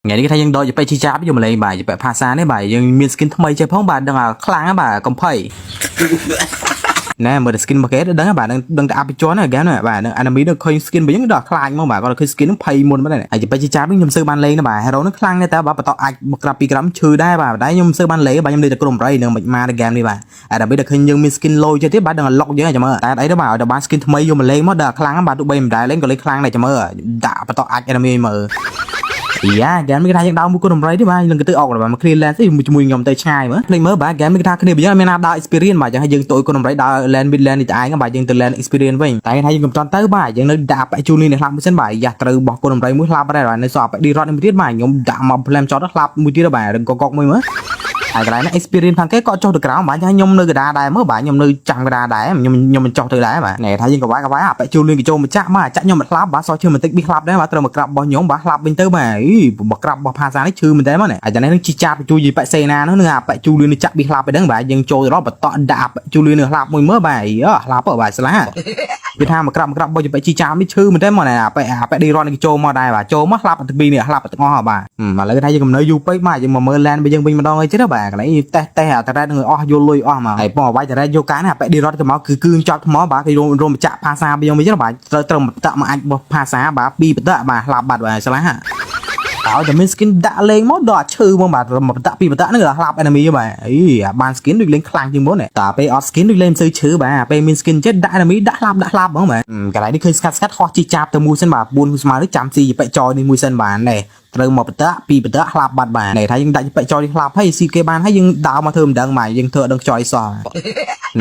ថ្ងៃនេះគេថាយើងដកយប៉ិជីចាប់យកមកលេងបាទយប៉ិភាសានេះបាទយើងមាន skin ថ្មីចេះផងបាទដឹងថាខ្លាំងណាស់បាទកំភៃណែមើលតែ skin របស់គេដឹងបាទដឹងដឹងតែអភិជនណាហ្គេមណាបាទនឹង enemy នឹងឃើញ skin របស់យើងដល់ខ្លាចមកបាទគាត់ឃើញ skin នឹងភ័យមុនមកដែរហើយយប៉ិជីចាប់នេះខ្ញុំសើបានលេងណាបាទ hero នឹងខ្លាំងណាស់តែបាទបន្តអាចមកក្រាប់ពីក្រំឈឺដែរបាទតែខ្ញុំសើបានលេងបាទខ្ញុំលេងតែក្រុមរៃនឹងមិនមក game នេះបាទហើយដល់ពេលដល់ឃើញយើងមាន skin លយចេះទៀតបាទដឹងលុកយើងចាំមើលតែអីទៅបាទឲ្យតែបាន skin ថ្មីយកមកលេងមកដល់ខ្លាំងបាទទោះបីមិនដែរលេងក៏លេងខ្លាំងដែរចាំមើលដាក់បន្តអាច enemy មើល យ៉ាហ្គេមនេះគេថាយើងដើរមួយគុណតម្រៃទេបាទនឹងគេទៅអอกបាទមក clear lane ទេជាមួយខ្ញុំទៅឆ្ងាយមើលភ្លេចមើលបាទហ្គេមនេះគេថាគ្នាយើងអត់មានណាដើរ experience បាទអញ្ចឹងហើយយើងទៅគុណតម្រៃដើរ lane mid lane នេះតែឯងបាទយើងទៅ lane experience វិញតែគេថាយើងកំតន់ទៅបាទយើងនៅដាក់បាក់ជូលីនេះខ្លាំងមួយសិនបាទយ៉ាត្រូវបោះគុណតម្រៃមួយខ្លាប់ដែរបាទនៅសល់បាក់ឌីរត់នេះមួយទៀតបាទខ្ញុំដាក់មក plan ចតខ្លាប់មួយទៀតបាទរឹងកកកមួយមើលហើយកន្លែងនេះ experience ខាងគេក៏ចុះទៅក្រោមបាទខ្ញុំនៅកដាដែរមើលបាទខ្ញុំនៅចាំកដាដែរខ្ញុំខ្ញុំមិនចុះទៅដែរបាទណែថាយើងកវាយកវាយអាប៉ជូលឿនគេចូលមកចាក់បាទចាក់ខ្ញុំមិនខ្លាប់បាទសោះឈឺបន្តិចប៊ីខ្លាប់ដែរបាទត្រូវមកក្រាប់របស់ខ្ញុំបាទខ្លាប់វិញទៅបាទអីមកក្រាប់របស់ភាសានេះឈឺមែនតើមកនេះអាចារ្យនេះជីចាប់ជួយយីប៉សេណានោះនឹងអាប៉ជូលឿននេះចាក់ប៊ីខ្លាប់ไปដឹងបាទយើងចូលទៅដល់បន្តដាក់អាប៉ជូលឿននេះខ្លាប់មួយមើលបាទអីខ្លាប់បាទស្លាគេថាមកក្រាប់មកក្រាប់របស់ប៉ជីចាមនេះឈឺមែនតើមកនេះអាប៉អាប៉ឌីរ៉ននេះគេចូលមកដែរបាទចូលមកខ្លាប់ទាំងពីរនេះខ្លាប់ទាំងអស់បាទឥឡូវគេថាយើងកំនៅយូរពេកបាទយើងមកមើល lane របស់យើងវិញម្ដងអីទៀតបាទកន្លែងតេសតេសអាតរ៉េតនឹងអស់យកលុយអស់មកហើយបងវាយតរ៉េតយកកានេះអាប៉ឌីរ៉នទៅមកគឺគឺចប់ថ្មបាទគេរួមរួមចាក់ភាសារបស់យើងវិញបាទត្រូវត្រូវមកតាក់មកអាចរបស់ភាសាបាទពីរបតបាទខ្លាប់បាត់បាទស្លាឲ្យតែមាន skin ដាក់លេងមកដល់ឈឺមកបាទមកបតពីរបតហ្នឹងគឺខ្លាប់ enemy បាទអីអាបាន skin ដូចលេងខ្លាំងជាងមុនតែពេលអត់ skin ដូចលេងមិនសូវឈឺបាទពេលមាន skin ចិត្តដាក់ enemy ដាក់ខ្លាប់ដាក់ខ្លាប់ហ្មងបាទកន្លែងនេះឃើញស្កាត់ស្កាត់ហោះជីចាប់ទៅមួយសិនបាទ4ស្មើនេះចាំស៊ីប៉ិចចយនេះមួយសិនបាទណែត្រូវមកបតពីបតខ្លាប់បាត់បាទណែថាយើងដាក់ប៉ិចចយនេះខ្លាប់ហើយស៊ីគេបានហើយយើងដើរមកធ្វើមិនដឹងបាទយើងធ្វើអត់ដឹងខ្ចយសោះ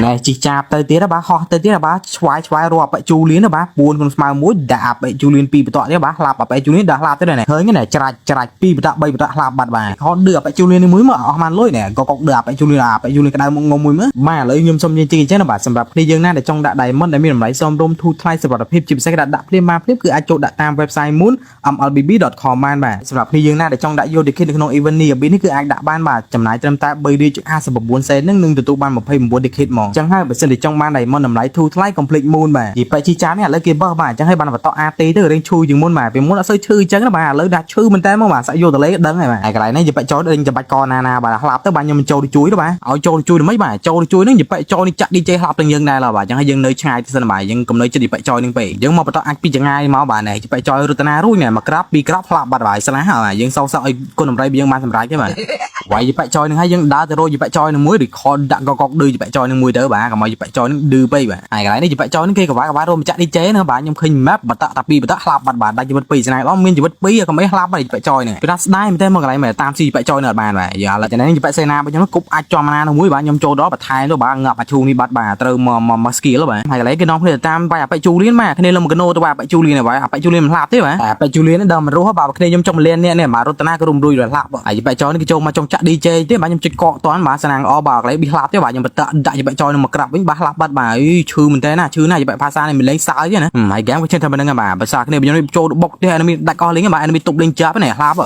ណែជីចាប់ទៅទៀតបាទហោះទៅទៀតបាទឆ្វាយឆ្វាយរាប់បជូលៀនបាទ4ក្នុងស្មើមួយដាក់បជូលៀន2បតទៀតបាទខ្លាប់បជូលៀនដាក់ខ្លាប់ទៀតណែឃើញណែច្រាច់ច្រាច់2បត3បតខ្លាប់បាត់បាទខោឌឺបជូលៀននេះមួយមកអស់បានលុយណែកកកឌឺបជូលៀនអាបជូលៀនក្តៅមកងុំមួយមើលបាទឥឡូវខ្ញុំសុំនិយាយជាងអញ្ចឹងណាបាទសម្រាប់គ្នាយើងណាដែលចង់ដាក់ diamond ដែលមានតម្លៃសមរម្យធូរថ្លៃសុវត្ថិភាពជាពិសេសដាក់ដាក់ភ្លាមបានភ្លាមគឺអាចចូលដាក់តាម website moon mlbb.com បានបាទសម្រាប់គ្នាយើងណាដែលចង់ដាក់យក ticket នៅក្នុង event នេះនេះគឺអាចដាក់បានបាទចំណាយត្រឹមតែ3រៀល59សេននឹងនឹងទទួលបាន29 ticket ហ្មងអញ្ចឹងហើយបើសិនជាចង់បាន diamond តម្លៃធូរថ្លៃ complete moon បាទយីប៉ែជីចានេះឥឡូវគេបោះបាទអញ្ចឹងហើយបានបន្ត AT ទៅរៀងឈឺជាងមុនបាទពីមុនអត់សូវឈឺអញ្ចឹងណាបាទឥឡូវដាក់ឈឺមែនតើមកបាទសាក់យកតលេដឹងហើយបាទហើយកន្លែងនេះយីប៉ែចូលដេញចាំបាច់កណាណាបាទខ្លាប់ទៅបាទខ្ញុំចូលទៅជួយទៅបាទឲ្យចូលទៅជួយទៅមិនបាទចូលទៅជួយនឹងយីប៉ែចូលនេះចាក់ DJ ខ្លាប់ទាំងយើងដែរឡើយបាទអញ្ចឹងហើយយើងនៅឆ្ងាយទៅសិនបាទយើងកុំនៅចិត្តយីប៉ែចូលនឹងពេកយើងមកបន្តអាចពីចងាយមកបាទនេះយីប៉ែចូលរតនារួចនេះមកក្រាប់ពីក្រាប់ខ្លាប់បាត់បាទស្លាហើយយើងសោកសោកឲ្យគុណតម្រៃយើងបានសម្រេចទេបាទវាយយីប៉ែចយនឹងហើយយើងដើរទៅរកយីប៉ែចយនឹងមួយ record ដាក់កកកឌឺយីប៉ែចយនឹងមួយទៅបាទកុំឲ្យយីប៉ែចយនឹងឌឺពេកបាទហើយកន្លែងនេះយីប៉ែចយនឹងគេកវ៉ាកវ៉ារមចាក់ DJ ណាបាទខ្ញុំឃើញ map បតតាពីបតខ្លាប់បាត់បាទដាច់ជីវិតពីរស្នេហ៍ដល់មានជីវិតពីរកុំអីខ្លាប់បាត់យីប៉ែចយនឹងពីថាស្ដាយមែនទេមកកន្លែងមែនតាមស៊ីយីប៉ែចយនៅអត់បានបាទយ៉ាឥឡូវចំណេញយីប៉ែសេណារបស់ខ្ញុំគប់អាចចំណានោះមួយបាទខ្ញុំចូលដល់បន្ថែមទៅបាទងាប់អាឈូនេះបាត់បាទត្រូវមកមក skill បាទហើយកន្លែងគេនាំគ្នាតាមវាយអាប៉ែជូលៀនបាទគ្នាលំកណូទៅវាយអាប៉ែជូលៀនបាទអាប៉ែជូលៀនមិនខ្លាប់ទេបាទអាប៉ែជូលៀននេះដល់មិនរស់បាទគ្នាខ្ញុំចង់លៀននេះនេះបាទរតនាក៏រុំរួយដល់ខ្លាប់ហើយប៉ែចយនេះគេចូលមកចង់ចាក់ DJ ទេបាទខ្ញុំចុចកកតាន់បាទស្នាងអបាទកន្លែងប៊ីខ្លាប់ទេបាទខ្ញុំបតដាក់យប៉ែចយនឹងមកក្រាប់វិញបាទខ្លាប់បាត់បាទអីឈឺមែនទេណាឈឺណាយប៉ែភាសានេះមិនលេងសើចទេណាហើយហ្គេមក៏ចេះតែប៉ុណ្្នឹងបាទភាសាគ្នាខ្ញុំចូលបុកទេ enemy ដាច់កោះលេងបាទ enemy ទប់លេងចាប់នេះខ្លាប់